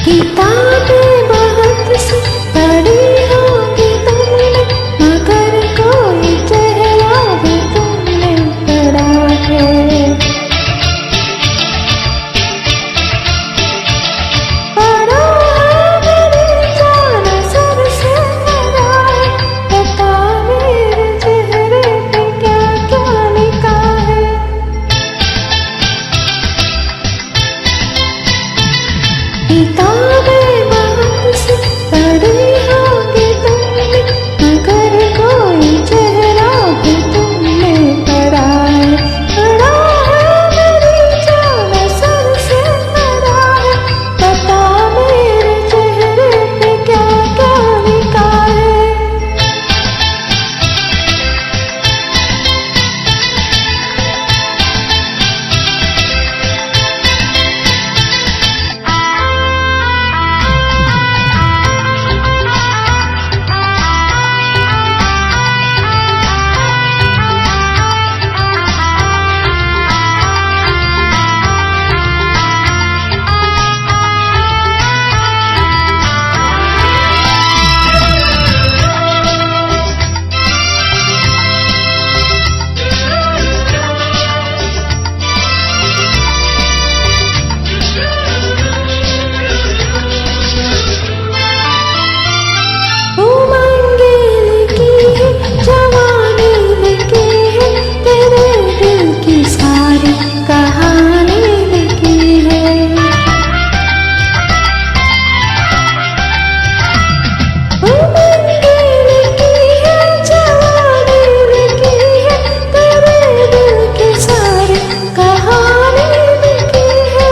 किताबें बहुत सी पढ़ी होंगी तुमने, मगर कोई चेहरा भी तुमने पढ़ा है। पढ़ा है मेरी जान सर से परा है, पता मेरे चेहरे पे क्या क्या लिखा है। किताबें बहुत सी पढ़ी होंगी तुमने, मगर कोई चेहरा भी तुमने पढ़ा है। पढ़ा है मेरी जान सर से परा है, पता मेरे चेहरे पे क्या क्या लिखा है। उमंगे लिखी है, जवानी लिखी है, तेरे दिल की सारी कहानी लिखी है। उमंगे लिखी है, जवानी लिखी है, तेरे दिल की सारी कहानी लिखी है।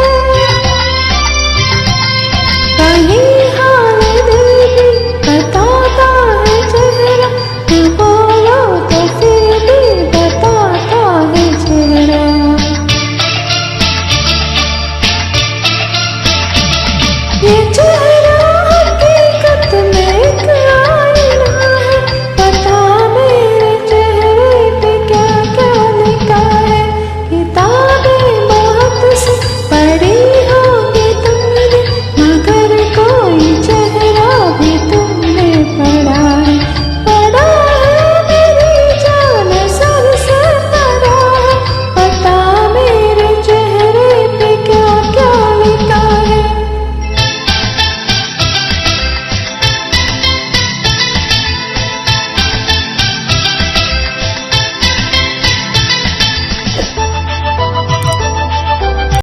कहीं हाल दिल भी बताता है चेहरा, तू बोलो तो फिर भी बताता है चेहरा। ये चेहरा